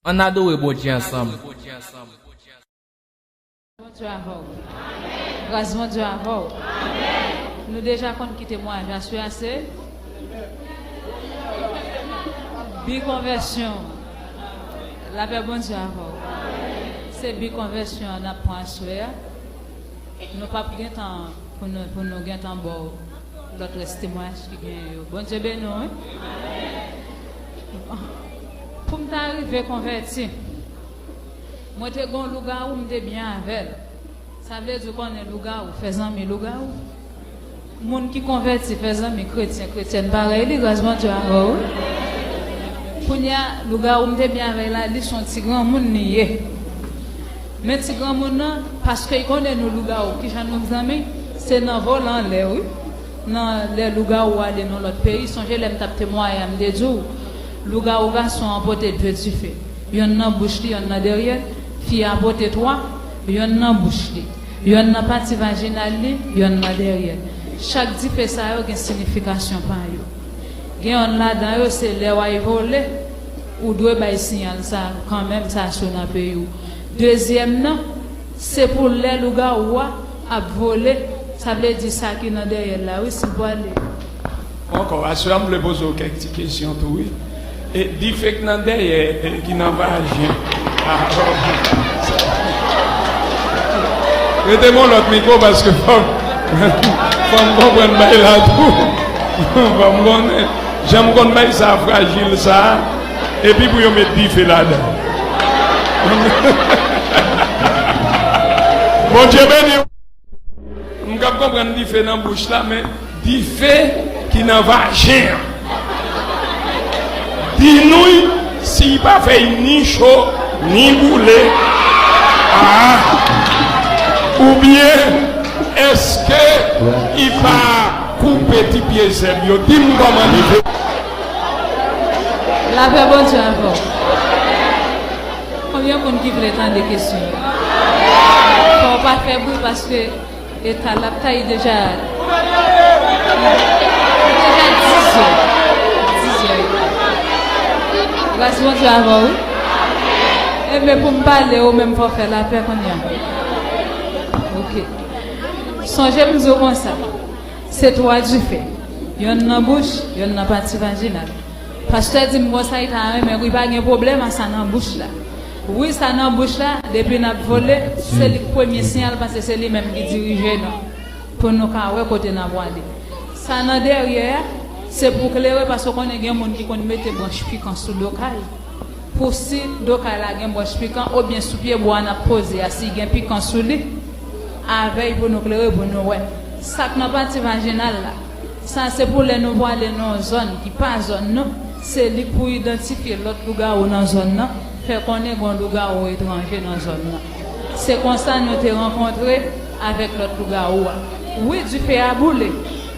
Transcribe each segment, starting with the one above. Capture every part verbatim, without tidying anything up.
Ann adore Bondye ansanm. Bondye avè w. Gras Bondye avè w. Nou deja konn ki temwayaj aswè a se bi konvèsyon. Lapè Bondye avè w. Se bi konvèsyon an n ap pran aswè a. Nou p ap gen tan pou nou, pou nou gentan ba w lòt rès temwayaj ki genyen yo. Bondye beni w, wi. Pou m ta rive konvèti, mwen te gen yon lougawou, m te byen avè l. Sa vle di, ou konnen lougawou, fè zanmi lougawou. Moun ki konvèti, fè zanmi kretyen, kretyèn parèy li, gras Bondye avè w, wi. Kounye a, lougawou m te byen avè l la, li se yon ti granmoun li ye. Men ti granmoun nan, paske l konnen nou lougawou, kijan nou zanmi, se nan vòlè anlè, wi. Nan lè lougawou ale nan lòt peyi, sonje lè m t ap temwaye a, m te di w, lougawou gason an pote de dife. Yonn nan bouch li, yonn nan dèyè l. Fi a pote twa, yonn nan bouch li, yonn nan pati vajinal li, yonn nan dèyè l. Chak dife sa yo gen siyifikasyon pa yo. Gen yonn ladan yo, se lè w al vole, ou dwe bay siyal sa kanmenm, sa sou nan peyi w. Dezyèm nan, se pou lè lougawou a ap vole, sa vle di sa ki nan dèyè l la, wi, si l pwale. Ankò, aswè a, m vle poze w kèk ti kesyon tou, wi. E dife k nan dèyè, e, ki nan vajen. Ah, oh. Rete m yon lòt mikwo, paske fò m, fò m konprann bay la tou. Fò m konnen. Jan m konn bay sa frajil sa, epi pou yo met dife ladan. Bondye beni w. M k ap konprann dife nan bouch la, men dife ki nan vajen an. Di nou si l pa fè ni cho, ni boule. Ah. Oubyen, èske li pa koupe ti pye zèb yo? Di m kòman li fè. Lapè Bondye avè w. Konbyen moun ki vle tande kesyon yo? Fò w pa fè bri paske eta l ap taye deja. Deja dizè. Dizè. Gras Bondye avè w, wi. Enben, pou m pale, ou menm fò w fè lapè kounye a. Ok. Sonje m di w konsa. Se twa dife. Yonn nan bouch, yonn nan pati vajinal. Pastè di m konsa, li ta renmen, wi, pa gen pwoblèm a sa nan bouch la. Wi, sa nan bouch la, depi n ap vole, se li k premye siyal, paske se li menm ki dirije nou, pou nou ka wè kote n ap prale. Sa nan dèyè a, se pou klere, paske w konnen gen moun ki konn mete branch pikan sou do kay. Pou si do kay la gen branch pikan, oubyen sou pye bwa n ap poze a, si gen pikan sou li, avè l pou nou klere, pou nou wè. Sa k nan pati vajinal la, sa se pou lè nou prale nan yon zòn ki pa zòn nou, se li k pou idantifye lòt lougawou nan zòn nan, fè konnen gen yon lougawou etranje nan zòn nan. Se konsa nou te rankontre avèk lòt lougawou a. Wi, dife a boule.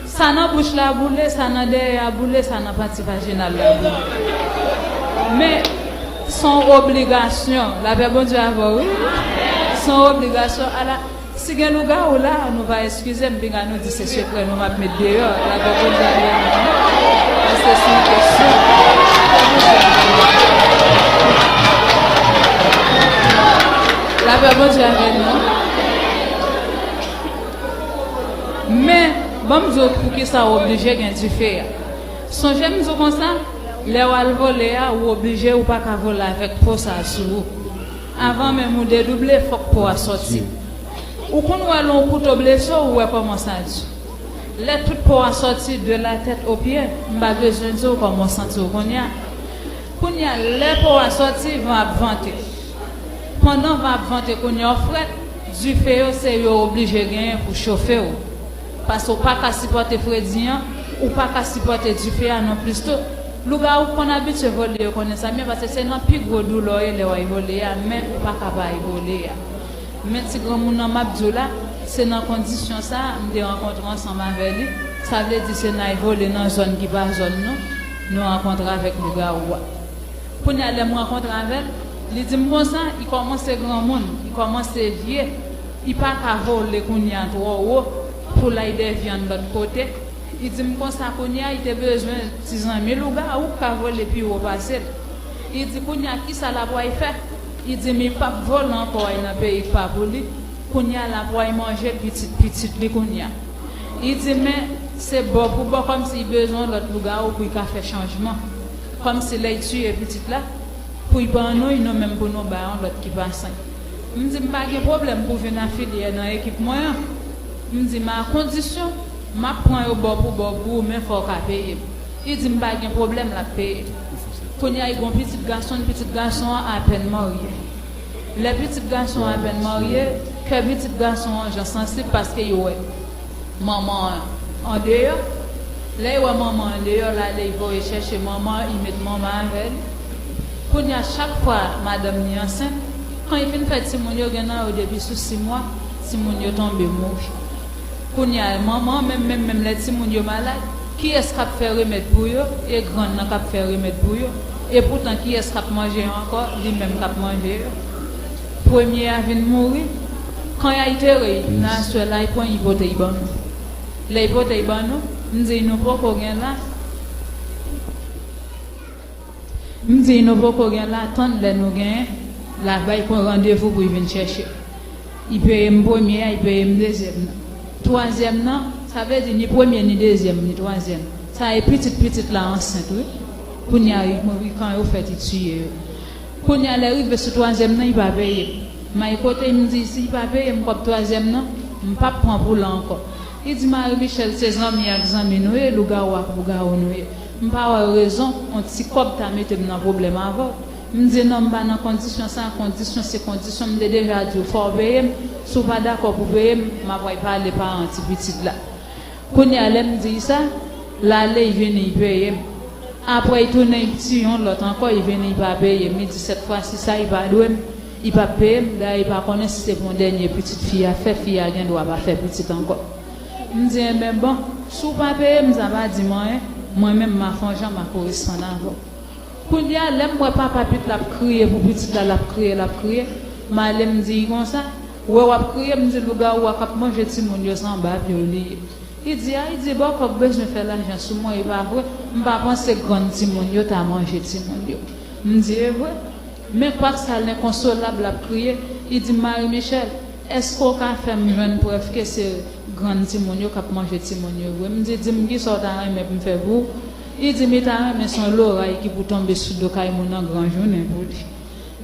Sa nan bouch la boule, sa nan dèyè a boule, sa nan pati vajinal la boule. Men, se yon obligasyon. Lapè Bondye avè w, wi. Se yon obligasyon. Ala, si gen lougawou la, nou va eskize m, pinga nou di se sekrè nou m ap met deyò. Lapè Bondye avè nou. Paske se yon kesyon. Lapè Bondye avè nou. Men, ban m di w poukisa w oblije gen dife a. Sonje m di w konsa, lè w al vole a, ou oblije, ou pa ka vole avèk po sa a sou ou. Avan menm ou dedouble, fòk po a sòti. Ou konn wè lè yon kouto blese w, ou wè kòman sa di. Lè tout po a sòti de la tèt o pye, m pa bezwen di w kòman w santi w kounye a. Kounye a, lè po a sòti, van ap vante. Pandan van ap vante kounye a, w frèt, dife yo se yo oblije genyen pou chofe w. Paske w pa ka sipòte fredi an, ou pa ka sipòte dife a nonplis tou. Lougawou k konn abitye vole yo konnen sa byen, paske se nan pi gwo doulè w ye lè w al vole a, men ou pa ka pa al vole a. Men ti granmoun nan m ap di w la, se nan kondisyon sa a m te rankontre ansanm avè li. Sa vle di se nan al vole nan zòn ki pa zòn nou, nou rankontre avèk lougawou a. Kounye a, lè m rankontre avè l, li di m konsa, li kòmanse granmoun, li kòmanse vye, li pa ka vole kounye a twò wo pou l al dèyè vyann lòt kote. Li di m konsa, kounye a, li te bezwen ti zanmi lougawou k ka vole pi wo pase l. Li di, "Kounye a, kisa l ap pral fè?" Li di, "Li p ap vole ankò al nan peyi k pa pou li. Kounye a, l ap pral manje pitit pitit li kounye a." Li di, "Men, se bò pou bò, kòmsi li bezwen yon lòt lougawou pou li ka fè chanjman. Kòmsi lè li tiye pitit la, pou li ban nou, nou menm pou nou ba yon lòt ki pa sen." M di, "M pa gen pwoblèm pou w vin afilye nan ekip mwen an." M di, "Men a kondisyon, m ap pran yo bò pou bò pou ou, men fò w ka peye m." Li di, "M pa gen pwoblèm, l ap peye m." Kounye a, li gen yon pitit gason, pitit gason an apèn marye. Lè pitit gason an apèn marye, kè pitit gason an jan sansib paske li wè manman an andeyò. Lè li wè manman an andeyò, l ale, li voye chèche manman an, li met manman an avè li. Kounye a, chak fwa madanm li ansent, kan li fin fè timoun yo, gen nan yo depi sou sis mwa, timoun yo tonbe mouri. Kounye a, manman an menm, menm, menm lè timoun yo malad, kiyès k ap fè remèd pou yo? E grann nan k ap fè remèd pou yo. E poutan, kiyès k ap manje yo ankò? Li menm k ap manje yo. Premye a vin mouri. Kan y al antere l, nan aswè la, li pran, li pote l ban nou. Lè li pote l ban nou, m di, "Nou poko gen la." M di, "Nou poko gen la, tann lè nou genyen, l a bay pran randevou pou l vin chèche." Li peye m premye a, li peye m dezyèm nan. Twazyèm nan, sa vle di ni premye, ni dezyèm, ni twazyèm. Sa e pitit pitit la ansent, wi. Kounye a, li mouri, kan yo fèt, li tiye yo. Kounye a, lè rive sou twazyèm nan, li pa peye m. M al kote l, m di, "Si li pa peye m kòb twazyèm nan, m p ap pran pou l ankò." Li di, "Marie Michelle, se zanmi ak zanmi nou ye, lougawou ak lougawou nou ye. M pa wè rezon yon ti kòb ta mete m nan pwoblèm avè w." M di, "Non, m pa nan kondisyon sa, kondisyon se kondisyon, m te deja di w fò w peye m, si w pa dakò pou peye m, m ap al pale paran ti pitit la." Kounye a, lè m di l sa, l ale, li vini, li peye m. Apre, li tounen, li tiye yon lòt ankò, li vini, li pa peye m. Li di, "Sèt fwa si sa, li pa dwe m, li p ap peye m, dayè, li pa konnen si se pou yon dènye pitit fi a fè, fi a gen dwa pa fè pitit ankò." M di, "Enben, bon, si w pa peye m, sa pa di m anyen, mwen menm, m a fè yon jan, m a koresponn avè w." Kounye a, lè m wè papa pitit la ap kriye pou pitit la, l ap kriye, l ap kriye, m ale, m di l konsa, "Wè w ap kriye," m di, "lougawou a k ap manje timoun yo, se anba pye w li ye." Li di, "A," li di, "bòkò k bezwen fè lajan sou mwen, e pa vre, m pa panse grann timoun yo ta manje timoun yo." M di, "E vre?" Men kwak sa l enkonsolab, l ap kriye, li di, "Marie Michelle, èske w ka fè m jwenn prèv ke se grann timoun yo k ap manje timoun yo vre?" M di, "Di m kisa w ta renmen pou m fè pou ou?" Li di, "M ta renmen se yon loray ki pou tonbe sou do kay moun nan gran jounen pou li."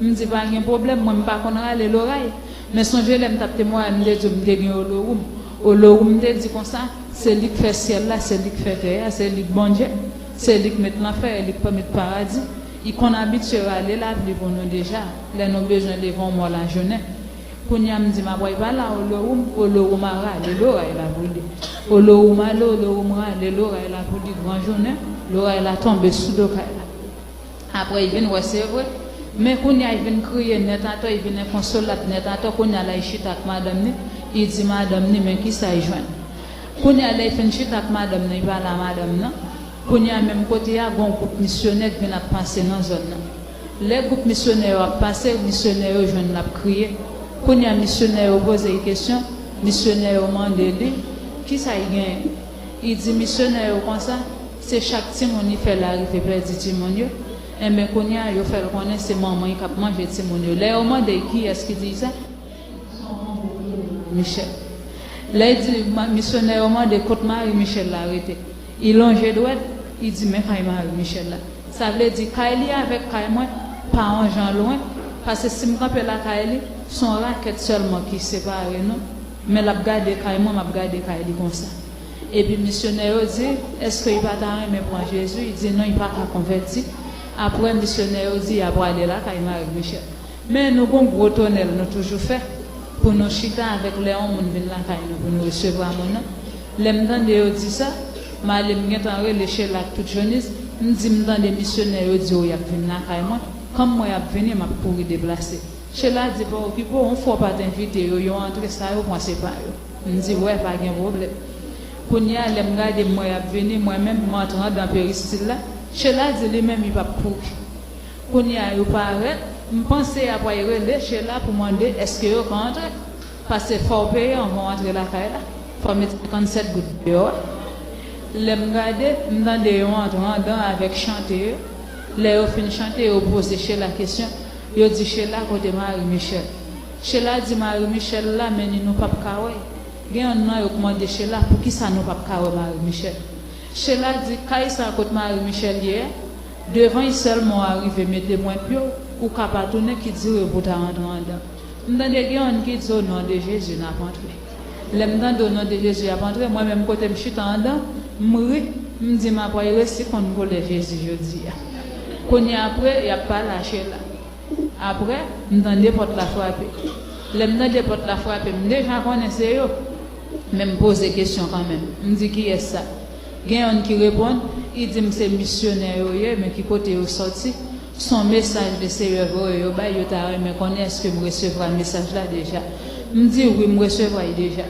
M di, "Pa gen pwoblèm, mwen m pa konn rale loray. Men sonje lè m t ap temwaye, m te di w m te gen Olowoum. Olowoum te di konsa, se li k fè syèl la, se li k fè tè a, se li k Bondye, se li k met lanfè, e li k pa met paradi. Li konn abitye rale lapli pou nou deja, lè nou bezwen leve yon mò lajounen." Kounye a m di, "M ap pral pale a Olowoum, Olowoum a rale loray la pou li. Olowoum ale, Olowoum rale loray la pou li gran jounen, loray la tonbe sou do kay la." Apre, li vin wè se vre. Men kounye a, li vin kriye nèt atò, li vin enkonsolab nèt atò. Kounye a la, li chita ak madanm ni, li di madanm ni, men kisa li jwenn. Kounye a, lè li fin chita ak madanm nan, li pale a madanm nan. Kounye a, menm kote a, gen yon gwoup misyonè k vin ap pase nan zòn nan. Lè gwoup misyonè yo ap pase, misyonè yo jwenn l ap kriye. Kounye a, misyonè yo poze l kesyon, misyonè yo mande li, kisa l genyen? Li di misyonè yo konsa, se chak timoun li fè l arive pèdi timoun yo. Enben, kounye a, yo fè l konnen se manman l k ap manje timoun yo. Lè yo mande l kiyès ki di l sa, Michel. Lè l di, ma- misyonè yo mande kot Marie Michel la rete. Li lonje dwèt, li di, "Men kay Marie Michel la." Sa vle di, kay li avèk kay mwen pa yon jan lwen, paske si m kanpe lakay li, se yon rakèt sèlman ki separe nou, men l ap gade kay mwen, m ap gade kay li konsa. Epi misyonè yo di, "Èske li pa ta renmen pran Jezi?" Li di, "Non, li pa ka konvèti." Apre, misyonè yo di, "Y a prale lakay Marie Michel." Men nou gon gwo tonèl nou toujou fè pou nou chita avèk lè yon moun vin lakay nou pou nou resevwa moun nan. Lè m tande yo di sa, m ale m gentan rele Chela ak tout Jonis, m di m tande misyonè yo di yo y ap vin lakay mwen, kòm mwen y ap vini, m ap kouri deplase. Chela di pa okipe w, yon fwa w pa t envite yo, yo antre sa yo pran se pa yo. M di wè, pa gen pwoblèm. Kounye a, lè m gade m wè y ap vini, mwen menm, m antre anndan peristil la, Chela di li menm li p ap kouri. Kounye a yo parèt, m panse y ap al rele Chela pou mande èske yo ka antre. Paske fò w peye anvan w antre lakay la. Fò w met senkannsèt goud deyò a. Lè m gade, m tande yo antre anndan avèk chante yo. Lè yo fin chante, yo poze Sheila kesyon. Yo di Sheila, kote Marie Michel? Sheila di Marie Michel la, men ni nou p ap ka wè. Gen yonn nan yo k mande Sheila, poukisa nou p ap ka wè Marie Michel? Sheila di, kay sa kot Marie Michel ye a, devan l sèlman w arive mete mwen pye w, ou ka pa tounen, ki dire pou w ta rantre andan. M tande gen yonn ki di, o non de Jezi, n ap antre. Lè m tande o non de Jezi ap antre, mwen menm kote m chita andan, m ri, m di m ap pral resi konn koulè Jezi jodi a. Kounye a apre, y ap pale a Sheila. Apre, m tande pòt la frape. Lè m tande pòt la frape, m deja konnen se yo. Men m poze kesyon kanmenm. M di, kiyès sa? Gen yonn ki reponn, li di m se misyonè yo ye, men ki kote yo sòti? Se yon mesaj Leseyè voye yo bay, yo ta renmen konnen èske m resevwa mesaj la deja. M di wi, m resevwa l deja.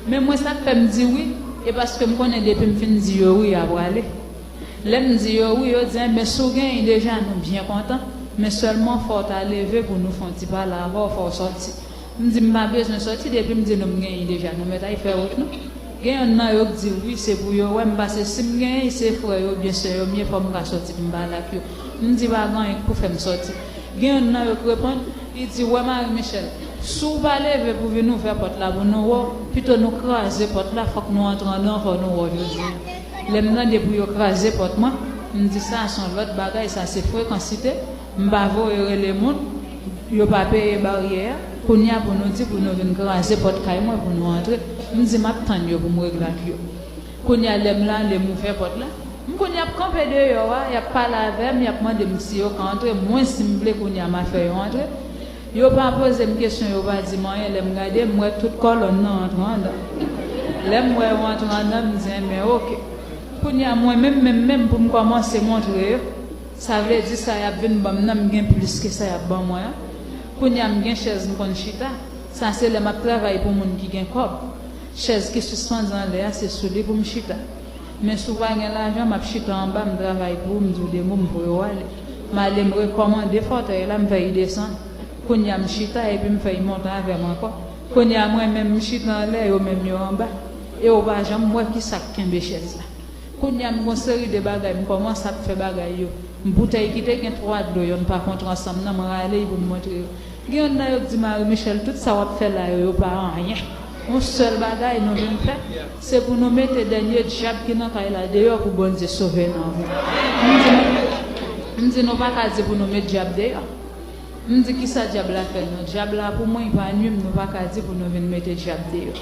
Men mwen, sa k fè m di wi, e paske m konnen depi m fin di yo wi, y a prale. Lè m di yo wi, yo di, enben, si w genyen deja, nou byen kontan, men sèlman fò w ta leve pou nou fè yon ti pale avè w, fò w sòti. M di, m pa bezwen sòti, depi m di nou m genyen deja, nou mèt al fè wout nou. Gen yonn nan yo k di wi, se pou yo wè m, paske si m genyen, se frè yo oubyen sè yo m ye, fò m ka sòti pou m pale ak yo. M di, pa gen anyen k pou fè m sòti. Gen yonn nan yo k reponn, li di, wè Marie Michel, si w pa leve pou vin ouvè pòt la pou nou wè w, pito nou kraze pòt la, fòk nou antre andan, fò nou wè w jodi a. Lè m tande pou yo kraze pòt mwen, m di, sa se yon lòt bagay, sa se frekansite. M pa voye rele moun, yo pa peye baryè a. Kounye a pou nou di pou nou vin kraze pòt kay mwen pou nou antre. M di m ap tann yo pou m regle ak yo. Kounye a lè m la, lè m ouvè pòt la, m kounye a ap kanpe deyò a, y ap pale avè m, y ap mande m si yo ka antre, mwen si m vle kounye a m a fè yo antre. Yo pa poze m kesyon, yo pa di m anyen, lè m gade, m wè tout kòlòn nan antre andan. Lè m wè yo antre andan, m di, enben, oke. Kounye a mwen menm, menm, menm pou m kòmanse montre yo. Sa vle di sa y ap vin ban m nan, m gen plis ke sa y ap ban mwen an. Kounye a m gen chèz m konn chita. Sa se lè m ap travay pou moun ki gen kòb. Chèz ki sispandi anlè a, se sou li pou m chita. Men si w pa gen lajan, m ap chita anba, m travay pou ou, m di w de mo, m voye w ale. M ale, m rekòmande fòtèy la, m fè y desann. Kounye a m chita, epi m fè y monte avè m ankò. Kounye a mwen menm, m chita anlè, yo menm yo anba. E w pa janm wè ki sa k kenbe chèz la. Kounye a m gon seri de bagay, m kòmanse ap fè bagay yo. M boutèy ki te gen twa dlo, yonn pa kontre ansanm nan, m rale y pou m montre yo. Gen yonn nan yo k di Marie Michel, tout sa w ap fè la yo, yo pa anyen. Yon sèl bagay nou vin fè, se pou nou mete dènye dyab ki nan kay la deyò pou Bondye sove nou. M di nou, m di nou pa ka di pou nou met dyab deyò. M di kisa dyab la fè nou? Dyab la pou mwen, li pa nwi m, nou pa ka di pou nou vin mete dyab deyò.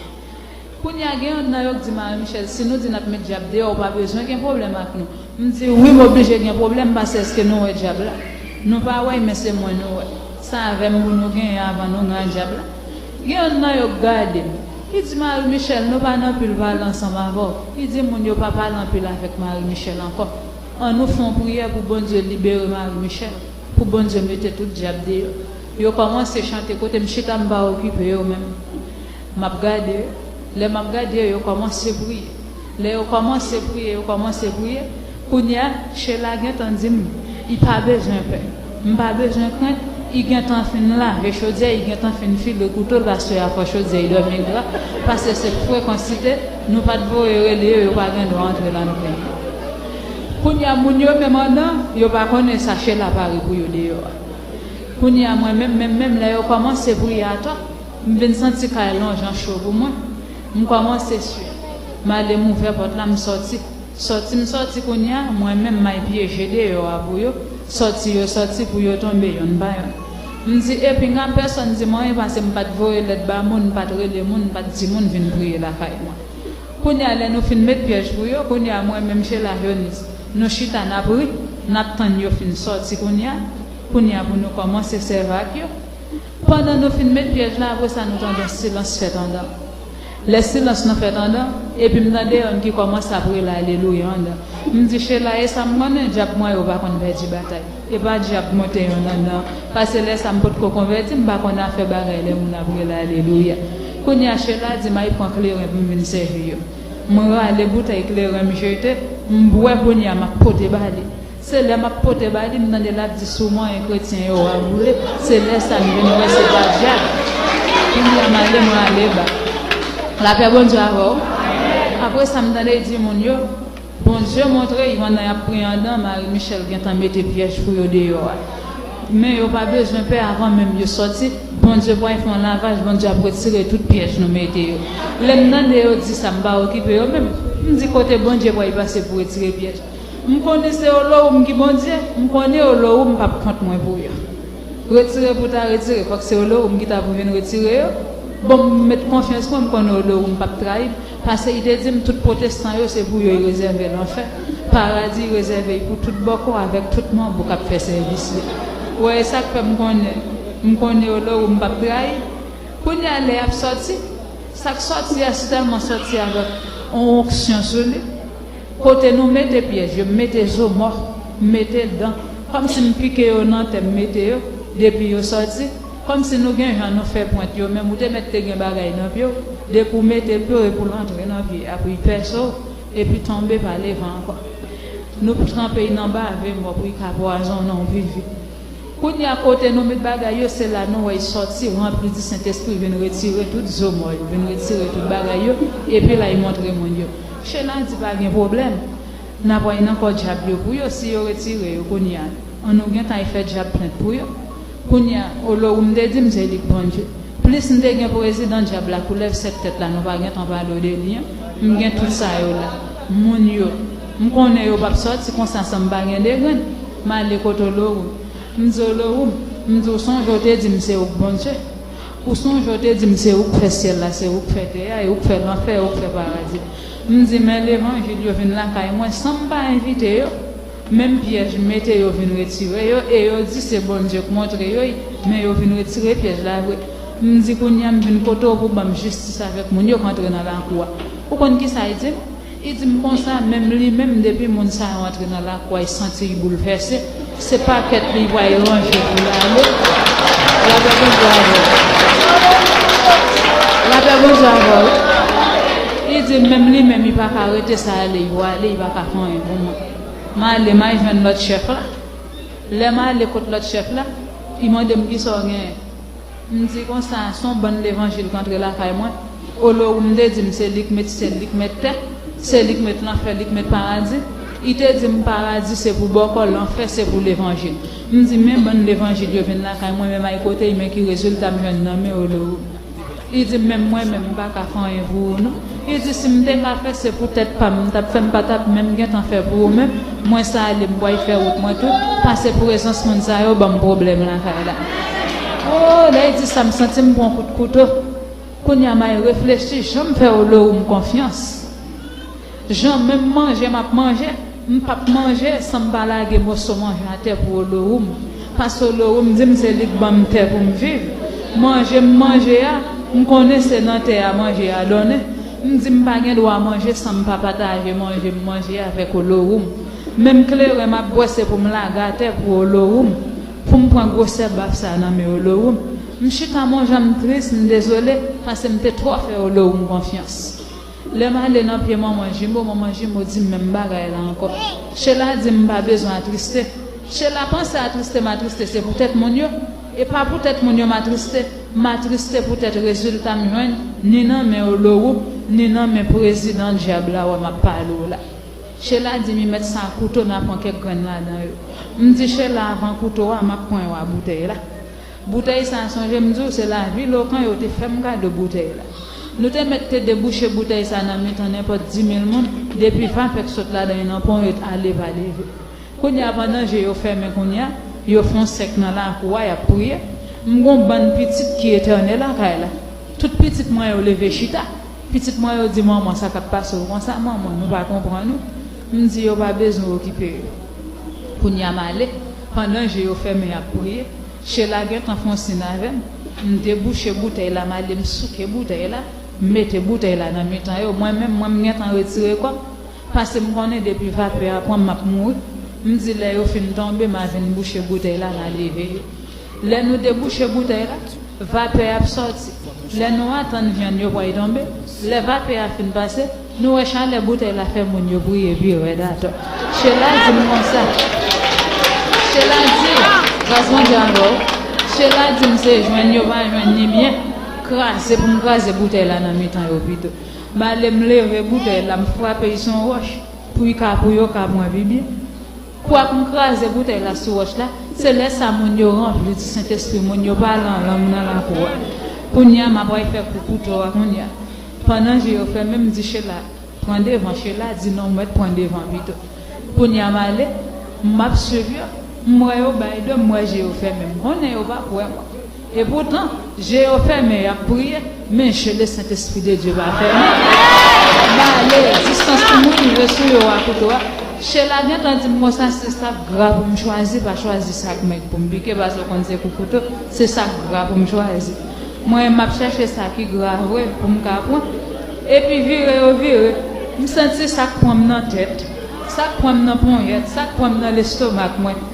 Kounye a gen yonn nan yo k di Marie Michel, si nou di n ap met dyab deyò, ou pa bezwen gen pwoblèm ak nou. M di wi, m oblije gen pwoblèm, paske èske nou wè dyab la? Nou pa wè l, men se mwen nou wè. Sa avè m pou nou genyen avan nou gen dyab la. Gen yonn nan yo k gade m. Li di Marie Michel, nou pa nan pil pale ansanm avè w. Li di moun yo pa pale anpil avèk Marie Michel ankò. Ann nou fè yon priyè pou Bondye libere Marie Michel, pou Bondye mete tout dyab deyò. Yo kòmanse chante, kote m chita m pa okipe yo menm. M ap gade yo. Lè m ap gade yo, yo kòmanse priye. Lè yo kòmanse priye, yo kòmanse priye. Kounye a, Sheila gentan di m, li pa bezwen pè. M pa bezwen krent, li gentan fin lave chodyè, li gentan fin file kouto, pastè a fè chodyè, li dòmi gra, paske se frekansite, nou pa t voye rele yo, yo pa gen dwa antre la non plen. Kounye a, moun yo menm andan, yo pa konnen sa Sheila pare pou yo deyò a. Kounye a, mwen menm, menm, menm, lè yo kòmanse priye atò, m vin santi kay lonjan cho pou mwen. M kòmanse swe. M ale, m ouvè pòt la, m sòti. Sòti m sòti kounye a, mwen menm m al pyeje deyò a pou yo, sòti yo sòti pou yo tonbe yonn pa yonn. M di, epi nga pèsonn di m anyen paske m pa t voye lèt ba moun, m pa t rele moun, m pa t di moun vin priye lakay mwen. Kounye a, lè nou fin met pyèj pou yo, kounye a, mwen menm Sheila Jonis, nou chita n ap ri, n ap tann yo fin sòti kounye a, kounye a pou nou kòmanse sèvi ak yo. Pandan nou fin met pyèj la, apre sa nou tande yon silans fèt andan. Lè silans nan fèt andan, epi m tande yonn ki kòmanse ap rele alelouya andan. M di, Sheila, e sa m konnen, dyab mwen yo pa konn pèdi batay. E pa dyab monte yonn andan. Paske lè sa m potko konvèti, m pa konn afè bagay lè moun ap rele alelouya. Kounye a Sheila di m al pran kleren pou m vin sèvi yo. M rale boutèy kleren m jete, m bwè kounye a m ap pote ba li. Se lè m ap pote ba li, m tande l ap di, si w manyen kretyen yo, w a boule. Se lè sa m vin wè se pa dyab. Kounye a m ale, m rale ba. Lapè Bondye avè w. Apre sa, m tande l di moun yo, Bondye montre Ivanna y ap priye anndan, Marie Michel gentan mete pyèj pou yo deyò a. Men yo pa bezwen pè, avan menm yo sòti, Bondye pral fè yon lavaj, Bondye ap retire tout pyèj nou mete yo. Lè m tande yo di sa, m pa okipe yo menm. M di kote Bondye pral pase pou retire pyèj. M konnen se Olowoum ki Bondye, m konnen Olowoum p ap kont mwen pou yo. Retire pou ta retire, fòk se Olowoum ki ta pou vin retire yo. Bon, m met konfyans mwen, m konnen Olowoum p ap trayi m, paske li te di m tout pwotestan yo se pou yo li rezève lanfè. Paradi rezève pou tout bòkò avèk tout manbo k ap fè sèvis li. Ou wè, e sa k fè m konnen, m konnen Olowoum p ap trayi. Kounye a lè y ap sòti, sa k sòti a, si tèlman sòti avèk yon onksyon sou li. Kote nou mete pyèj yo, m mete zo mò, m mete dan. Kòmsi m pike yo nan tè, m mete yo, depi yo sòti. Kòmsi nou gen jan nou fè pwent yo, menm ou te mèt te gen bagay nan pye w, depi w mete pye w epi w antre nan pye a, pou l pèse w, epi tonbe pa leve ankò. Nou tranpe y nan bave mò pou l ka pwazonnen w vivi. Kounye a kote nou met bagay yo, se la nou wè y sòti, ranpli di Sentespri, vin retire tout zo mò yo, vin retire tout bagay yo, epi la y montre moun yo. Chela di pa gen pwoblèm, n ap wè nan kò dyab yo pou yo, si yo retire yo kounye a, an nou gentan y fè dyab plent pou yo. Kounye a, Olowoum te di m se li k Bondye. Plis m te gen prezidan dyab la, koulèv sèt tèt la, nou pa gentan pale w de li an. M gen tout sa yo la. Moun yo, m konnen yo p ap sòti konsa san m pa gen de grenn. M ale kote Olowoum. M di Olowoum, m di w sonje w te di m se ou k Bondye. Ou sonje w te di m se ou k fè syèl la, se ou k fè tè a, e ou k fè lanfè, e ou k fè paradi. M di men levanjil yo vin lakay mwen san m pa envite yo. Menm pyèj m mete yo vin retire yo, e yo di se Bondye k montre yo y, men yo vin retire pyèj la vre. M di kounye a m vin kote w pou ban m jistis avèk moun yo k antre nan lakou a. Ou konn kisa y di m? Li di m konsa, menm li menm, depi moun sa yo antre nan lakou a, li santi l boulvèse. Se pakèt li pral ranje pou l ale. Lapè Bondye avè w. Lapè Bondye avè w. Li di m menm li menm, li pa ka rete sa ale, li pral ale, li pa ka fè anyen pou mwen. M ale, m al jwenn lòt chèf la. Lè m ale kot lòt chèf la, li mande m kisa w genyen. M di konsa, se yon bann levanjil k antre lakay mwen. Olowoum te di m se li k met syèl, li k met tè, se li k met lanfè, li k met paradi. Li te di m paradi se pou bòkò, lanfè se pou levanjil. M di men bann levanjil yo vin lakay mwen, men m al kote y, men ki rezilta m jwenn nan men Olowoum. Li di m menm mwen menm m pa ka fè anyen pou ou non. Li di si m te ka fè se pou tèt pa m, m t ap fè, m pa t ap menm gentan fè pou ou menm. Mwen sa ale m pral fè wout mwen tou, pase prezans moun sa yo ban m pwoblèm lakay la. Oh, lè l di sa, m santi m pran kout kouto. Kounye a m al reflechi jan m fè Olowoum konfyans. Jan menm manje m ap manje, m p ap manje san m pa lage moso manje atè pou Olowoum. Paske Olowoum di m se li k ban m tè pou m viv. Manje m manje a, m konnen se nan tè a manje a donnen. M di m pa gen dwa manje san m pa pataje manje m manje avèk Olowoum. Menm kleren m ap bwè se pou m lage atè pou Olowoum, pou m pran gwosè baf sa nan men Olowoum. M chita m yon jan m tris, m dezole, paske m te twò fè Olowoum konfyans. Lè m ale nan pye manman Jimo, manman Jimo di m menm bagay la ankò. Chela di m m pa bezwen atriste. Chela panse atriste m atriste se poutèt moun yo. E pa poutèt moun yo m atriste. M atriste poutèt rezilta m jwenn ni nan men Olowoum, ni nan men prezidan dyab la wè m ap pale w la. Chela di m li mèt sa kouto, n a pran kèk grenn ladan yo. M di Chela avan kouto a, m ap pran yon a boutèy la. Boutèy sa a, sonje m di w, se lavi Lokan yo te fè m kado boutèy la. Nou te mèt te debouche boutèy sa a nan mitan nenpòt dimil moun, depi vapè k sot ladan l nan pon yo ale pa leve. Kounye a, pandan je yo fèmen kounye a, yo fè yon sèk nan lakou a, y ap priye. M gen yon bann pitit ki etène lakay la. Tout pitit mwen yo leve chita. Pitit mwen yo di, manman, sa k ap pase w konsa, manman, nou pa konprann ou. M di yo pa bezwen okipe yo. Kounye a, m ale, pandan je yo fèmen, y ap priye. Chela gentan fè yon siy avè m. M debouche boutèy la, m ale m souke boutèy la, m mete boutèy la nan mitan yo. Mwen menm, mwen m gentan retire kò m, paske m konnen depi vapè a pran m, m ap mouri. M di lè yo fin tonbe, m a vin bouche boutèy la, m a leve yo. Lè nou debouche boutèy la, vapè ap sòti. Lè nou atann vyann yo pral tonbe, lè vapè a fin pase, nou wè chalè boutèy la fè moun yo priye pi rèd atò. Chela di m konsa. Chela di, gras Bondye avè w. Chela di m se jwenn yo pa jwenn ni byen kraze pou m kraze boutèy la nan mitan yo pito. M ale m leve boutèy la, m frape l sou yon wòch. pou y ka, pou yo ka pran pi byen. Kwak m kraze boutèy la sou wòch la, se lè sa moun yo ranpli di Sentespri, moun yo pale an lang nan lakou a. Kounye a, m ap al fè kou kouto a kounye a. Pandan je yo fèmen, m di Chela, pran devan. Chela di non, m mèt pran devan pito. Kounye a, m ale, m ap swiv yo, m wè yo bay do, m wè je yo fèmen, m konnen yo p ap wè mwen. Epoutan, je yo fèmen, y ap priye, men je le Saint-Esprit de Dieu pa fèmen. M ale, distans pou mwen rive sou yo a kouto a. Chela gentan di m konsa, se sa k gra pou m chwazi, pa chwazi sa k mèg pou m pike, paske w konn se kou kouto, se sa k gra pou m chwazi. Mwen, m ap chèche sa ki gra vre pou m ka pran. Epi vire yo vire, m santi sa k pran m nan tèt, sa k pran m nan ponyèt, sa k pran m nan lestomak mwen.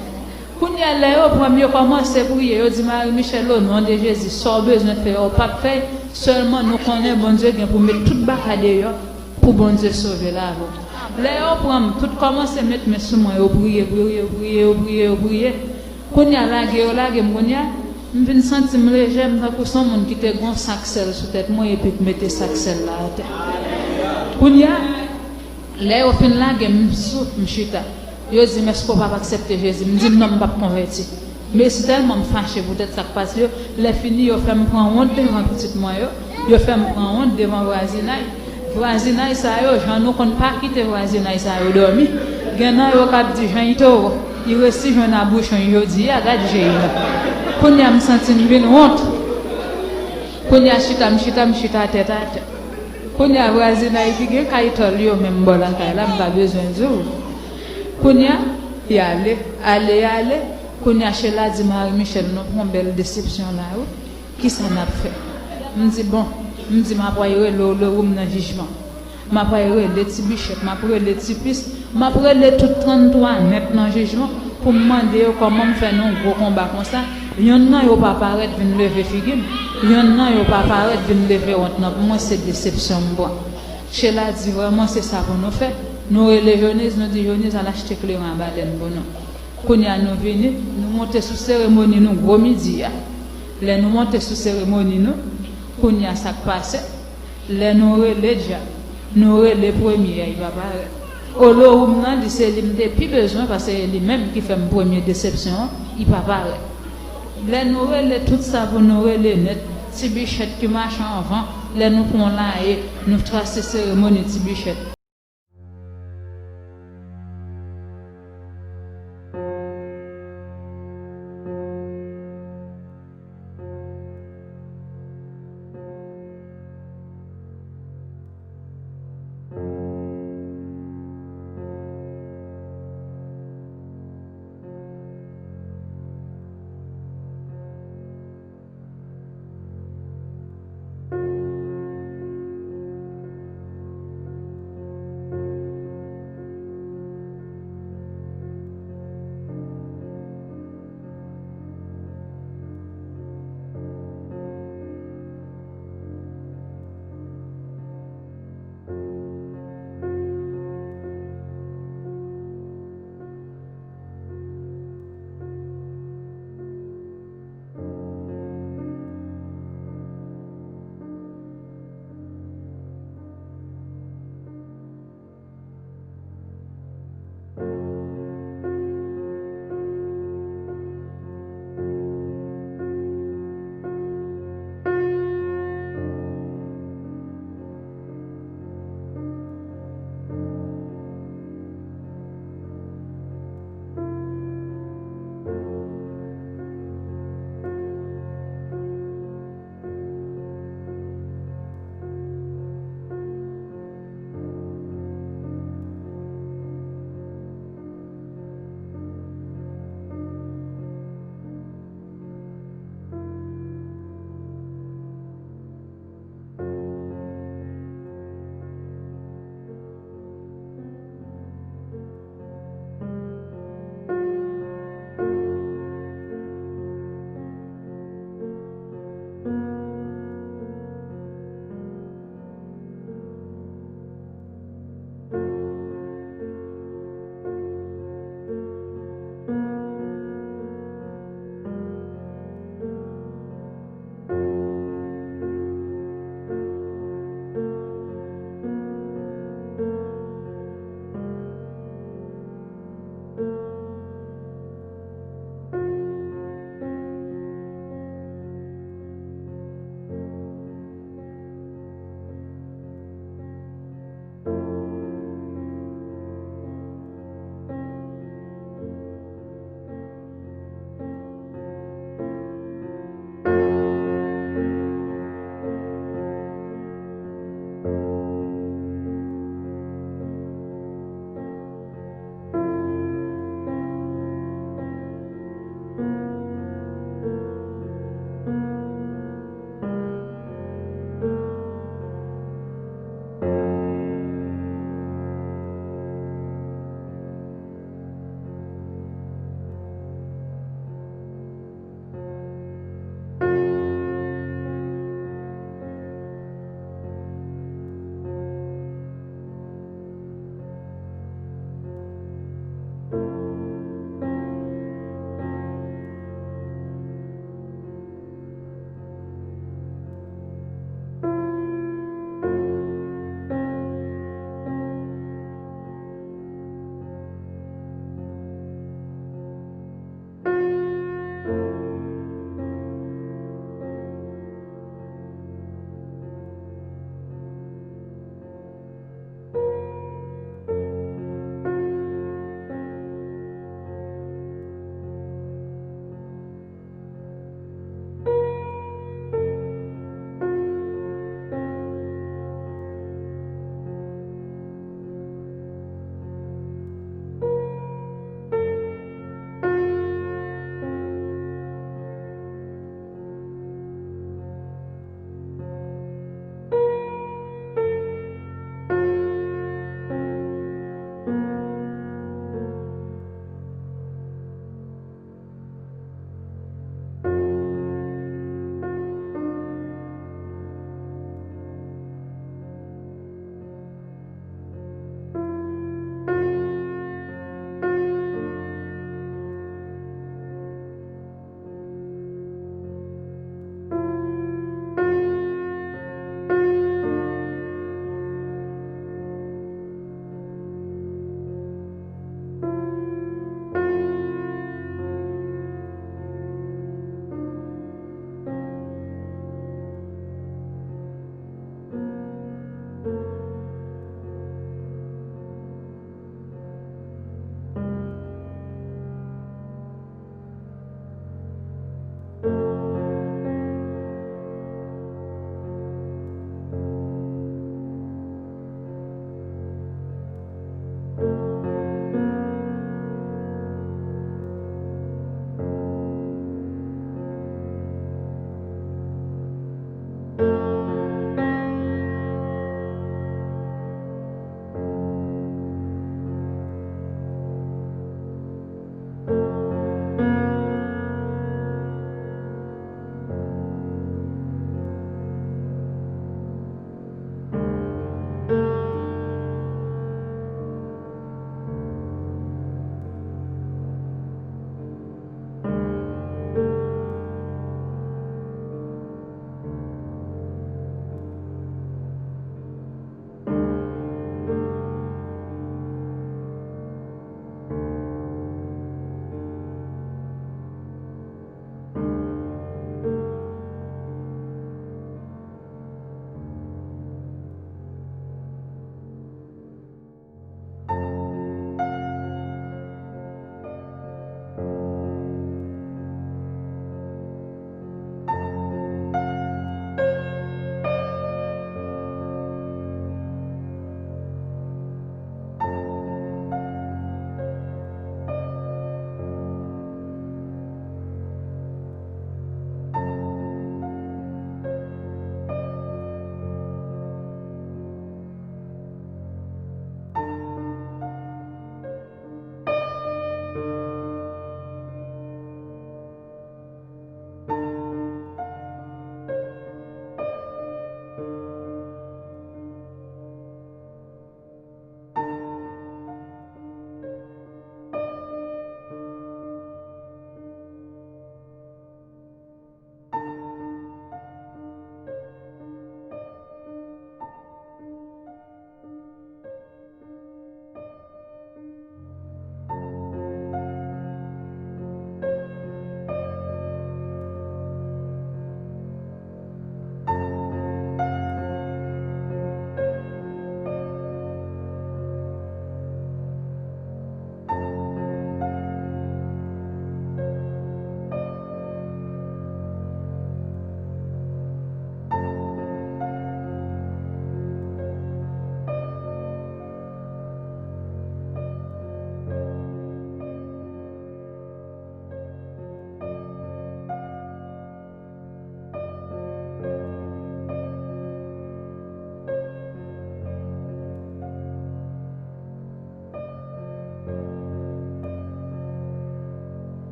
Kounye a, lè yo pran m, yo kòmanse priye, yo di, Mari Michèl, o non de Jezi, sa w bezwen fè a, w p ap fè l, sèlman nou konnen Bondye gen pou met tout bagay deyò pou Bondye sove lavi w. Lè yo pran m, tout kòmanse met men sou mwen, yo priye, priye, yo priye, yo priye, yo priye. Kounye a, lage yo lage m, kounye a, m vin santi m lejè, m tankou se yon moun ki te gen yon sak sèl sou tèt mwen epi k mete sak sèl la atè. Kounye a, lè yo fin lage m, m sou, m chita. Yo di m, èske w p ap aksepte Jezi? M di m non, m p ap konvèti. Men si tèlman m fache poutèt sa k pase yo, lè fini yo fè m pran wont devan pitit mwen yo, yo fè m pran wont devan vwazinay. Vwazinay sa yo, jan nou konn pa kite vwazinay sa yo dòmi. Gen nan yo k ap di jan y towo, y resi jwenn abouchon y jodi a, gad je y la. Kounye a m santi m vin wont. Kounye a chita m chita, m chita tèt atè. Kounye a vwazinay ki gen kay tòl yo menm bò lakay la, m pa bezwen di w. Kounye a, y ale, ale, y ale. Kounye a Chela di Mari Michèl, nou pran bèl desepsyon la wi. Kisa n ap fè? M di bon, m di m ap al rele w, le ou m nan jijman. M ap al rele Ti Bichèt, m ap rele Ti Pis, m ap rele tout tranntwa nèt nan jijman pou m mande yo kòman m fè nan yon gwo konba konsa, yonn nan yo pa parèt vin leve figi m, yonn nan yo pa parèt vin leve wont nan pou mwen, se desepsyon m pran. Chela di vrèman se sa pou nou fè. Nou rele Joniz, nou di Joniz al achte kleren a balèn pou nou. Kounye a nou vini, nou monte sou seremoni nou gwo midi a. Lè nou monte sou seremoni nou, kounye a sa k pase, lè nou rele dja, nou rele premye a, li pa parèt. Olowoum nan, li se li m te pi bezwen, paske se li menm ki fè m premye desepsyon an, li pa parèt. Lè nou rele tout sa pou nou rele nèt, Ti Bichèt ki mache anvan, lè nou pran laye, nou trase seremoni Ti Bichèt.